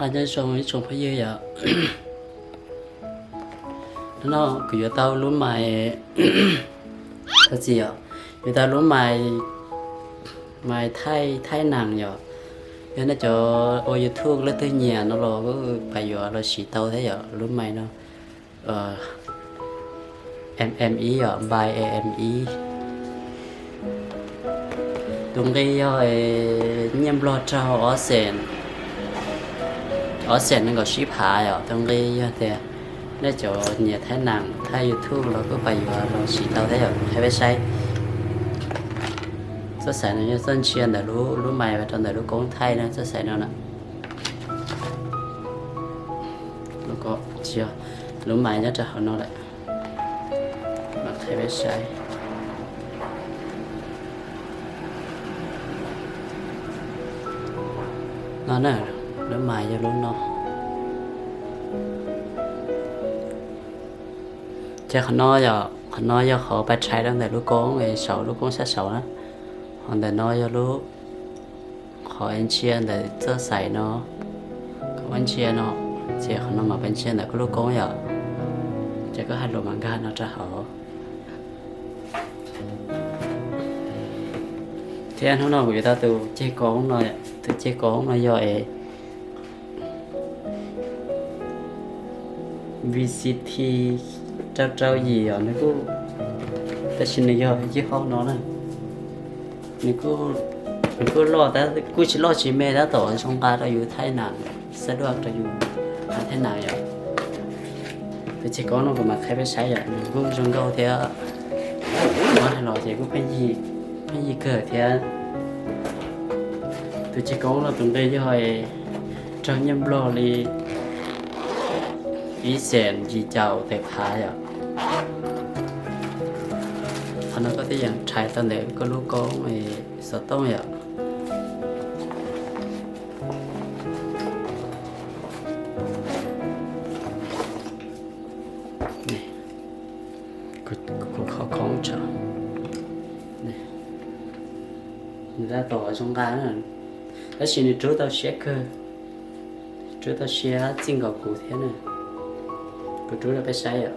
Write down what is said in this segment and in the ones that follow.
Nyob zoo ib tsoom phooj ywg yom, hnub no kuv yuav tau lub mais, tau txiv yom, yuav tau lub mais, mais thaij, thaij nees yom. Yog nej cov ua YouTube leej twg nyiam no los kuj pab yuav los siv tau thiab yom, lub mais no. M M ib yom, Npaid M M ib. Tus nqi yog nyiaj Nplog raug ob xees, ob xees nees nkaum tsib phav yom. Tus nqi yog tias nej cov nyiam thaij nees thaij YouTube los kuj pab yuav los siv tau thiab yom, qhia peb saib. Txoj xaiv no yog txoj ntsia ntawm lub, lub mais rau ntawm lub koob thaij na, txoj xaiv no na. Lub mais nyob rau hauv no lawm, mam qhia peb saib. No na, lub mais yog lub no. Ces qhov no yog, qhov no yog qhov pab tshais rau ntawm lub koob saum, lub koob sab saud na. Ho ntawm no yog lub, qhov ntsia ntawm txoj xaiv no, koj ntsia no, ces qhov no mas pab ntsia ntawm koj lub koob yom. Ces koj hais lus mas nkag no rau hauv. Thiab hnub no kuv yuav tau tus ceg koob no, tus ceg koob no yog es V C T rau rau yim os, nws kuj, tab sis nws yog yij hauj no na, nws kuj loj, kuj tsis loj tsis me, tab tom zoo nqa rau yus thaij nam, xab duaj rau yus thaij nam yom. Tus ceg koob no kuv mam qhia peb saib yom, nws kuj zoo nkauj thiab, muab hais los ces kuj pheej yig kawg thiab. Tus ceg koob no tus nqi yog raug nyiaj Nplog li ib xees yim caum peb phav yom. Qhov no koj twb yeej rhais tau ntawm koj lub koob xov tooj yom. Kuv kho khoob tso. Nws tab tom zoo nqa, tab sis nws rub tau siab kawg, rub tau siab txij nkaus kuv thiab na. Kuv rub rau peb saib os.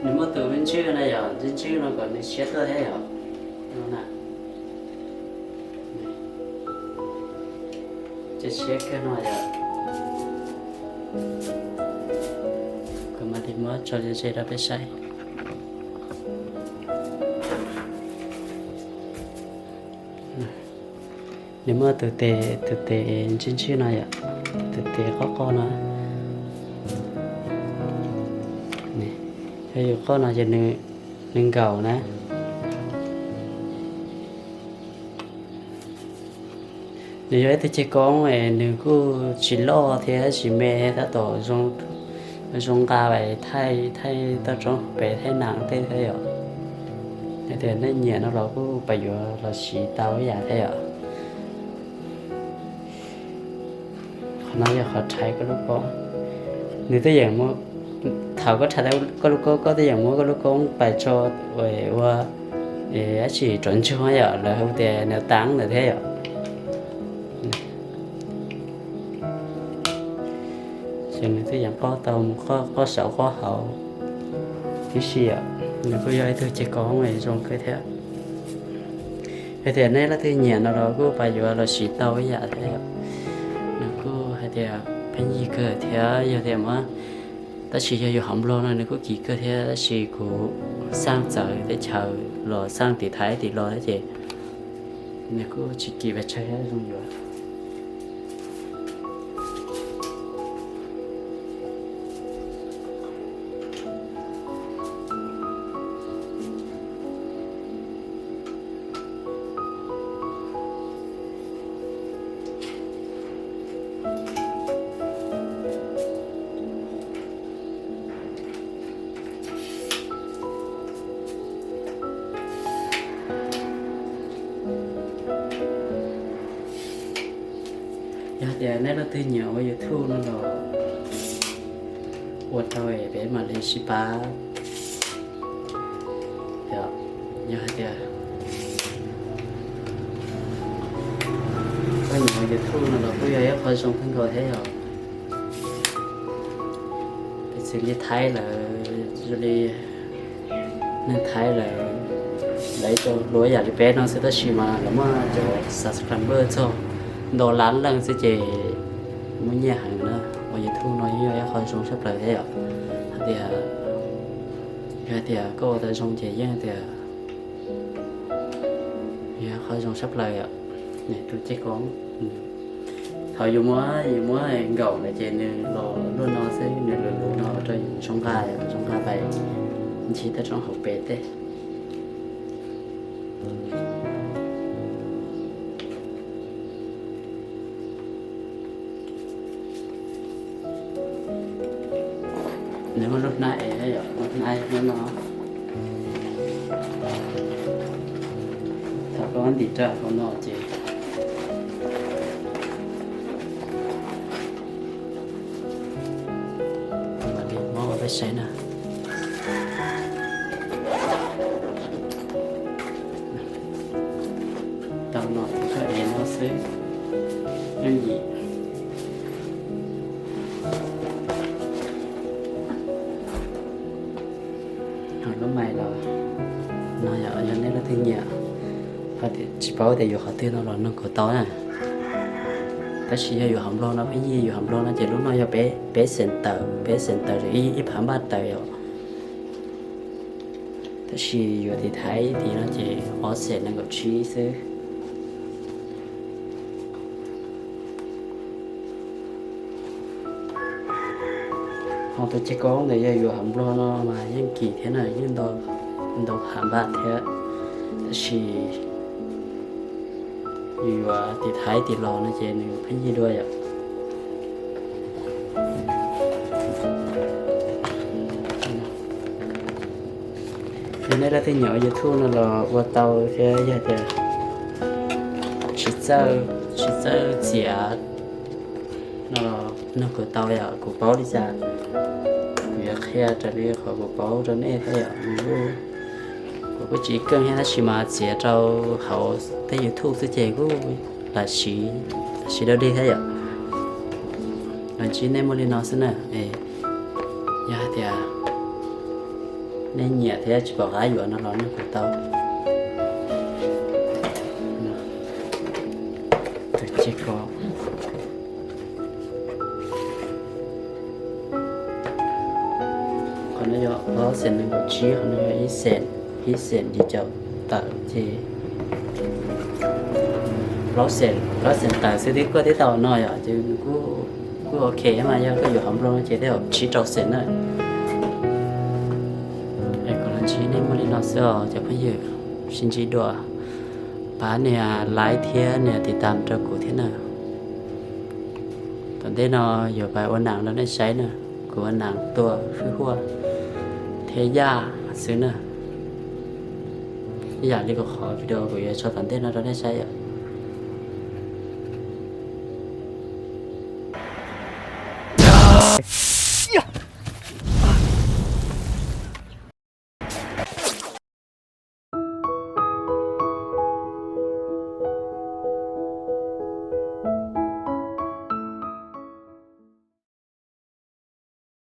Nws muaj tus me ntsis na yom, ntsis ntsis no kom nws siab tuaj thiab yom. Ces siab kawg no yom. Kuv mam li muab tso ze ze rau peb saib. Nws muaj tus tes, tus tes ntsis ntsis no yom, tus tes qoj qoj no. Yog yus qoj no ces nws nkaum na. Nws yog ib tug ceg koob es nws kuj tsis loj thiab tsis me, tab tom zoo nqa thaij, thaij toj roob pem thaij nam tej thiab yom. Yog tias nej nyiam no los kuj pab yuav los siv tau ib yam thiab yom. Qhov no yog qhov rhais koj lub koob. Nws twb yeej muab, thaum koj rhais tau koj lub koob, koj twb yeej muab koj lub koob pais tso ua dab tsi rov ntsuag yom, lawv hu tias nws tav ntawd thiab yom. Ces nws twb yeej qoj tau mus qoj saum qoj hauv tib si yom. Nws kuj yog ib tug ceg koob zoo kawg thiab. Yog tias nej leej twg nyiam no los kuj pab yuav los siv tau ib yam thiab yom. Nws kuj hais tias pheej yig kawg thiab, yog tias muab, tab sis yog yus hauv Nplog no nws kuj kim kawg thiab, tab sis kuv xaj txawv teb chaws los, xaj tim Thaib tim los thiab ces Nws kuj tsis kim pes tsawg thiab, zoo yuav. Yog tias nej leej twg nyiam ua YouTube no los ua tau es peb mam li sib pab. Yog hais tias koj nyiam ua YouTube no los kuj yog ib qho zoo kawg nkaus thiab yom. Piv txwv li Thaib lawm, zoo li neeg Thaib lawm, lawv tau luag yam li peb no xwb tab sis mas lawv muaj cov subscriber txog ntau lab leej xwb ces muaj nyiaj heev na. Ua YouTube no yeej yog ib qho zoo tshaj plaws thiab yom. Hais tias, yog hais tias koj ua tau zoo ces yeej tias yog qhov zoo tshaj plaws yom. Tus ceg koob, thaum yus muab, yus muab nkaum lawm ces nws los luaj no xwb, nws luv luv no rau yus zoo nqa, zoo nqa pais ncig toj roob hauv pes tej. Nws muaj lub hnab ev, lub hnab no. Thaum koj ntim rau hauv no ces mam li muab ua peb saib na. Tau no ces koj ev no xwb, yooj yim. Lub mais los no yog, yog nej leej twg nyiam, tsis paub tias yuav qhov twg no los nug kuv tau na. Tab sis yog yuav hauv Nplog no pheej yig, yuav hauv Nplog no ces lub no yog peb, peb xees tawm, peb xees tawm ib phav npaj tawm yom. Tab sis yuav tim Thaib tid no ces ob xees nees nkaum tsib xwb. Ho tus ceg koob ntawd yog yuav hauv Nplog no mas yeej kim thiab na, yeej ntau phav npaj thiab. Tab sis yus yuav tim Thaib tid los no ces nws pheej yig dua yom. Yog nej leej twg nyiam ua YouTube no los ua tau thiab, yog tias tsis txawj, tsis txawj txiav no los nug kuv tau yom, kuv paub li cas kuv yuav qhia raws li qhov kuv paub rau nej thiab yom. Kuv kuj tsis keej thiab tab sis mas txiav rau hauv tej YouTube xwb ces kuj lam siv, lam siv dog dig thiab yom. Los ntsib nej muaj li no xwb na. Yog hais tias nej nyiam thiab tsis pom qab yuav no los nug kuv tau. Tus ceg koob, qhov no yog ob xees nees nkaum tsib, qhov no yog ib xees, ib xees yim caum tawm ces plaub xees, plaub xees tawm xwb twb kuaj tib tau no yom, ces kuj, kuj ok mas yog koj yuav hauv Nplog no ces tej zaum tsib rau xees na. Es kuv los ntsib nej muaj li no xwb os cov phooj ywg, sib ntsib dua, pab nias like thiab nias tiv tam rau kuv thiab na. Tom ntej no yuav pais ua nam rau nej saib na, kuv ua nam tua hwj huaj thiab yaj xwb na. Ib yam li kuv qhov video kuv yuav tso tom ntej no rau nej saib yom.